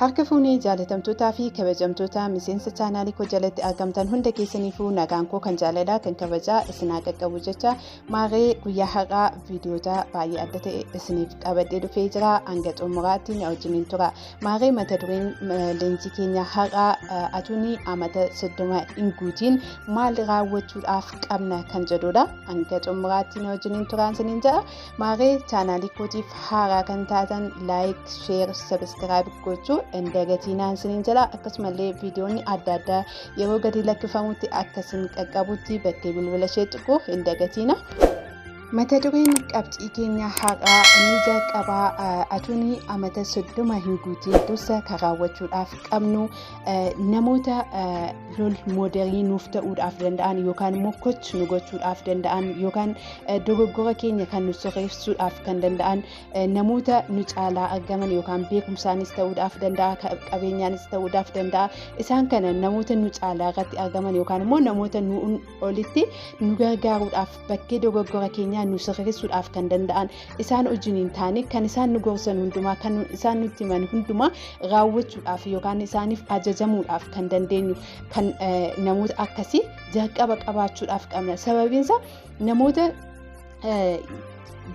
Harka fuunee jaalatamtootaa fi kabajamtoota miseensa chaanaalii koo jalatti argamtan hunda keessaniifuu nagaan koo kan jaalalaa kan kabajaa isin haa qaqqabu jecha maaree guyyaa har'aa viidiyoota baay'ee adda ta'e isiniif qabadhee dhufee jira. Hanga xumuraatti na wajjiniin tura. Maaree mata dureen leenjii keenya har'aa atuuni amata 30 hin guutiin maal raawwachuudhaaf qabna kan jedhudha. Hanga xumuraatti na wajjiniin turaan isiniin jedha. Maaree chaanaalii kootiif haaraa kan taatan like, share, subscribe gochuu hin dagatinaan isiniin jedha. Akkasumallee viidiyoonni adda addaa yeroo gadi lakkifamutti akka isin qaqqabutti bakkee bilbila ishee tuquu hin dagatina. Mata dureen qabxii keenya har'aa inni jalqabaa atuuni amata 30 hin guutiin dursa kan raawwachuudhaaf qabnu namoota role modelii nuuf ta'uudhaaf danda'an yookaan immoo coach nu gochuudhaaf danda'an yookaan dogoggora keenya kan nu sirreessuudhaaf kan danda'an namoota nu caalaa argaman yookaan beekumsaanis ta'uudhaaf danda'a, qabeenyaanis ta'uudhaaf danda'a. Isaan kana namoota nu caalaa irratti argaman yookaan immoo namoota nu olitti nu gargaaruudhaaf bakkee dogoggora keenyaa nu sirreessuudhaaf kan danda'an isaan wajjiniin taane kan isaan nu gorsan hundumaa, kan isaan nutti himan hundumaa raawwachuudhaaf yookaan isaaniif ajajamuudhaaf kan dandeenyu kan namoota akkasii jalqaba qabaachuudhaaf qabna. Sababiin isaa namoota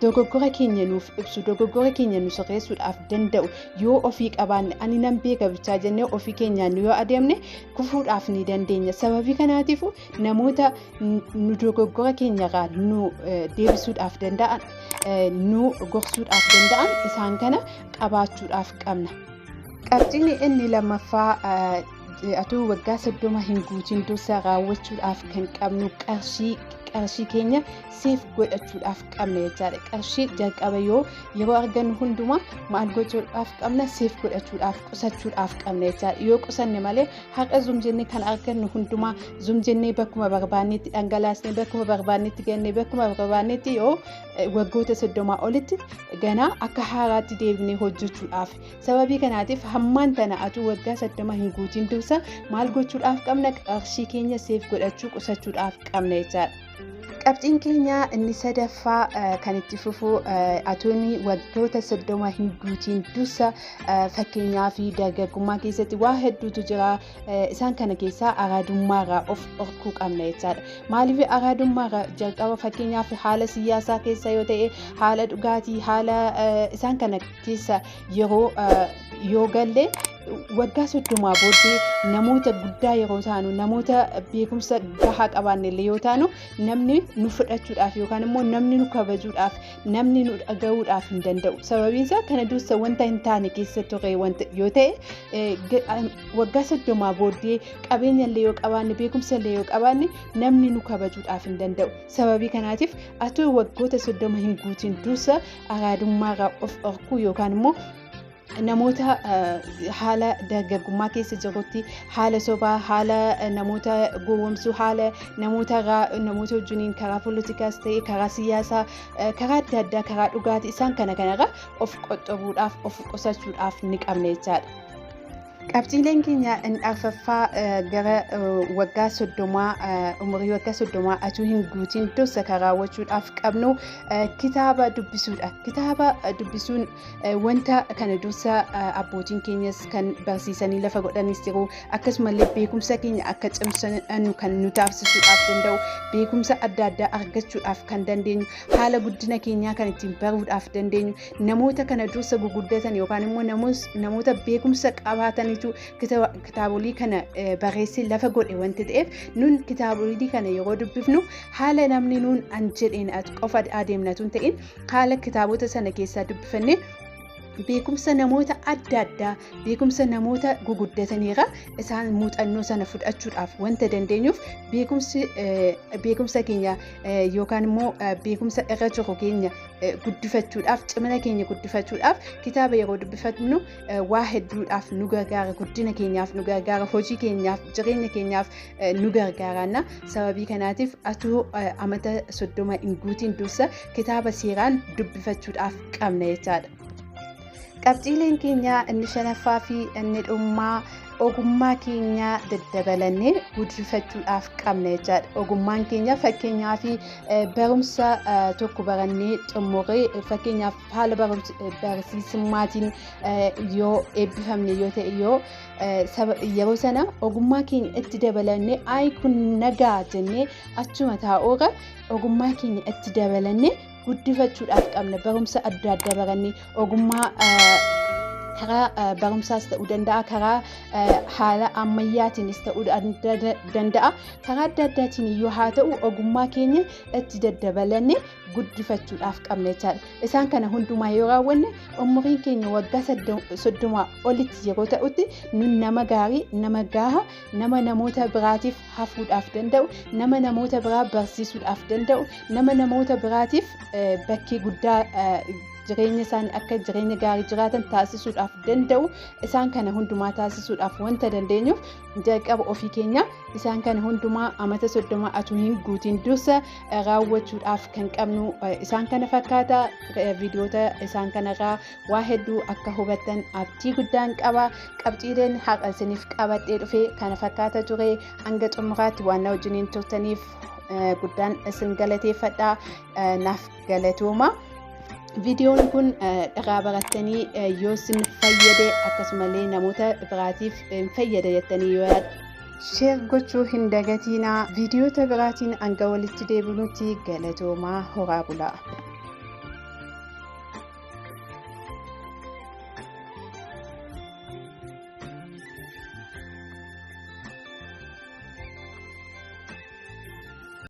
dogoggora keenya nuuf ibsu, dogoggora keenya nu sirreessuudhaaf danda'u yoo ofii qabaanne, ani nan beeka bichaa jennee ofii keenyaan yoo adeemne kufuudhaaf ni dandeenya. Sababii kanaatiif namoota nu dogoggora keenyarraa nu deebisuudhaaf danda'an, nu gorsuudhaaf danda'an isaan kana qabaachuudhaaf qabna. Qabxiin inni lammaffaa atuu waggaa 30 hin guutiin dursa raawwachuudhaaf kan qabnu qarshii keenya save godhachuudhaaf qabna jechaadha. Qarshii jalqaba yoo yeroo argannu hundumaa maal gochuudhaaf qabna? Save godhachuudhaaf, qusachuudhaaf qabna jechaadha. Yoo qusanne malee har'a zum jennee kan argannu hundumaa zum jennee bakkuma barbaannetti dhangalaasnee, bakkuma barbaannetti gannee, bakkuma barbaannetti yoo waggoota 30 olitti ganaa akka haaraatti deebinee hojjechuudhaaf. Sababii kanaatiif hammaan tana atuu waggaa 30 hin guutiin dursa maal gochuudhaaf qabna? Qarshii keenya save godhachuu, qusachuudhaaf qabna jechaadha. Qabxiin keenya inni sadaffaa kan itti fufu atuuni waggoota 30 hin guutiin dursa fakkeenyaa fi dargaggummaa keessatti waa hedduutu jira. Isaan kana keessaa araadummaarraa of dhorkuu qabna jechaadha. Maaliif araadummaarraa? Jalqaba fakkeenyaaf haala siyaasaa keessa yoo ta'e, haala dhugaatii, haala isaan kana keessa yeroo yoo galle waggaa 30 booddee namoota guddaa yeroo taanu, namoota beekumsa gahaa qabaanne illee yoo taanu, namni nu fudhachuudhaaf yookaan immoo namni nu kabajuudhaaf, namni nu dhaga'uudhaaf hin danda'u. Sababiin isaa kana dursa wanta hin taane keessa ture wanta yoo ta'e, waggaa 30 booddee qabeenya illee yoo qabaanne, beekumsa illee yoo qabaanne, namni nu kabajuudhaaf hin danda'u. Sababii kanaatiif atuu waggoota 30 hin guutin dursa araadummaarraa of dhorkuu yookaan immoo namoota haala dargaggummaa keessa jirutti haala sobaa, haala namoota gowwomsuu, haala namoota namoota wajjiniin karaa poolitikaas ta'e, karaa siyaasaa, karaa adda addaa, karaa dhugaatii isaan kana kanarraa of qoxxobuudhaaf, of qusachuudhaaf ni qabna jechaadha. Qabxiileen keenya inni arfaffaa gara waggaa 30, umurii waggaa 30 atuu hin guutiin dursa kan raawwachuudhaaf qabnu kitaaba dubbisuudha. Kitaaba dubbisuun wanta kana dursa abbootiin keenyas kan barsiisanii lafa godhanis jiru. Akkasumallee beekumsa keenya akka cimsannu kan nu taasisuudhaaf danda'u, beekumsa adda addaa argachuudhaaf kan dandeenyu, haala guddina keenyaa kan ittiin baruudhaaf dandeenyu, namoota kana dursa guguddatan yookaan immoo namoota beekumsa qabaatanitu kitaabolii kana barreessee lafa godhe wanti ta'eef, nun kitaabolii kana yeroo dubbifnu haala namni nuun an jedheen qofa adeemnatu hin ta'in, haala kitaabota sana keessaa dubbifannee beekumsa namoota adda addaa, beekumsa namoota guguddataniira isaan muuxannoo sana fudhachuudhaaf wanta dandeenyuuf, beekumsa keenya yookaan immoo beekumsa irra jiru keenya guddifachuudhaaf, cimina keenya guddifachuudhaaf kitaaba yeroo dubbifannu waa hedduudhaaf nu gargaara. Guddina keenyaaf nu gargaara, hojii keenyaaf, jireenya keenyaaf nu gargaaraanna. Sababii kanaatiif atuu amata 30 hin guutiin dursa kitaaba seeraan dubbifachuudhaaf qabna jechaadha. Qabxiileen keenya inni shanaffaa fi inni dhumaa ogummaa keenya daddabalannee guddifachuudhaaf qabna jechaadha. Ogummaan keenya, fakkeenyaaf, barumsa tokko barannee xumurree, fakkeenyaaf haala barsiisummaatiin yoo eebbifamne yoo ta'e, yoo yeroo sana ogummaa keenya itti dabalannee, "Ayi, kun nagaa" jennee achuma taa'uurra, ogummaa keenya itti dabalannee guddifachuudhaaf qabna. Barumsa adda addaa barannee, ogummaa karaa barumsaas ta'uu danda'a, karaa haala ammayyaatiinis ta'uu danda'a, karaa adda addaatiin iyyuu haa ta'u, ogummaa keenya itti daddabalanne guddifachuudhaaf qabna jechaadha. Isaan kana hundumaa yoo raawwanne, umuriin keenya waggaa 30 olitti yeroo ta'utti, nun nama gaarii, nama gaha, nama namoota biraatiif hafuudhaaf danda'u, nama namoota biraa barsiisuudhaaf danda'u, nama namoota biraatiif bakkee guddaa jireenya isaanii akka jireenya gaarii jiraatan taasisuudhaaf danda'u, isaan kana hundumaa taasisuudhaaf wanta dandeenyuuf, jalqaba ofii keenya isaan kana hundumaa amata 30 atuu hin guutiin dursa raawwachuudhaaf kan qabnu isaan kana fakkaata. Viidiyoota isaan kanarraa waa hedduu akka hubattan abdii guddaan qaba. Qabxiileen har'a isiniif qabadhee dhufe kana fakkaata ture. Hanga xumuraatti waan na wajjiniin turtaniif guddaan isin galateeffadha. Naaf galatooma. Viidiyoon kun irraa barattanii yoo isin fayyade, akkasumallee namoota biraatiif fayyada jettanii yoo yaaddu, share gochuu hin dagatiinaa. Viidiyoota biraatiin hanga walitti deebinutti galatoomaa, horaa bulaa.